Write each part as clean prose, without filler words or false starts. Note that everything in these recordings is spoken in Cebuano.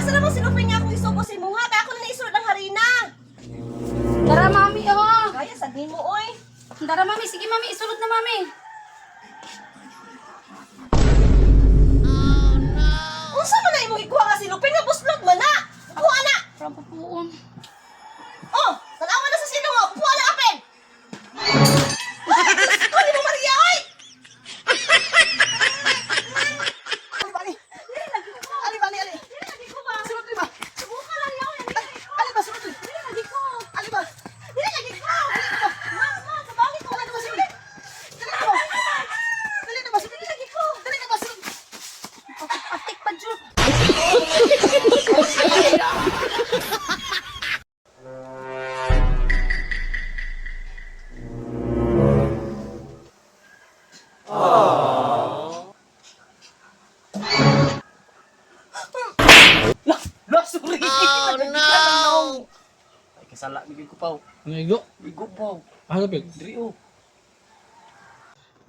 Asa naman silupin niya akong isubo sa imuha? Kaya ako na naisulod ang harina. Tara, mami, oh. Kaya sad nimo oy. Tara, mami. Sige, mami. Isulod na, mami. Unsa man na imong ikuha nga silupin nga buslot man na? Kuha na. Parang pupuon. Oh, tanawa na sa silong oh. Kuha na apel. Ay, Diyos ko nimo Maria oy. Ali, ali. Ali, ali, ali. Dili ko ba? Sulod ba? Subukan lang yaw. Ali ba, sulod. Dili lagi ko. Ali ba? Dili lagi ko. Ma'am, ma'am, sabagi ko. Dali na ba, sulod? Dali na ba? Dali na ba, sulod? Dili lagi ko. Dali na ba, sulod? Atik pa, Jud. La, la, sorry. Oh, no. Ay, kasala, migay ko pa. Ang igo. Igo pa. Ano pig? Diri, oh.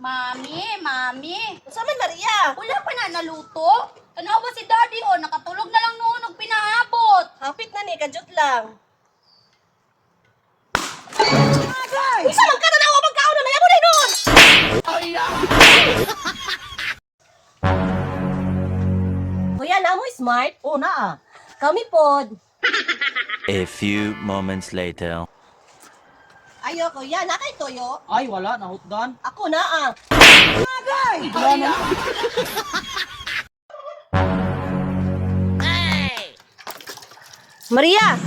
Mami, mami. Unsa man Maria? Wala pa na naluto. Ano ba si daddy, oh? Nakatulog na lang noon. Nung pinaabot. Hapit na ni, kajut lang. Unsa man ka tanawa pagkaon na nayabo na noon? Kuya, na mo smart? Oh, naa. Kami pod. A few moments later. Ayo, kuya, na kay toyo. Ay, wala, nahutdan. Ako na ah. Wala na. Maria,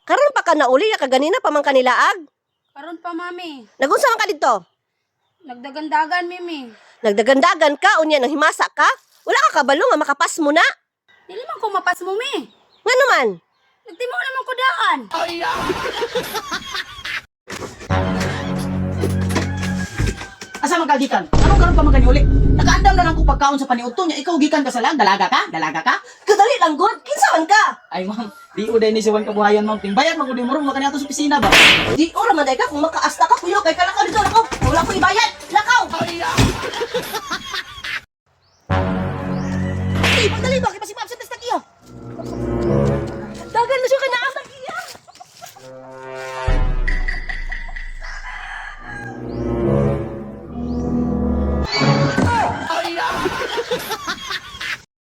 karon pa ka nauli ka ganina pa man kanilaag. Karon pa, mami. Nagunsa man ka didto? Nagdagandagan, mimi. Nagdagandagan ka unya nang himasa ka? Wala ka kabalo nga makapas mo na. Dili man ko mapas mo, mi. Nga naman? Nagtimo naman ko daan. Asa man ka gikan? Anong karon pa man kani uli? Nakaandam na lang ko pagkaon sa paniudto niya. Ikaw gikan ka sa lang, dalaga ka? Dalaga ka? Kadali lang god, kinsa man ka? Ay, ma'am, di uday ni si Juan Kabuhayan, ma'am. Timbayat man gud mo ron kaniadto sa opisina ba? Di ora man day ka kung makaasta ka kuyo kay kalakaw dito lakaw. Wala ko ibayad. Lakaw. Ay, pagdali ba kay pasipap.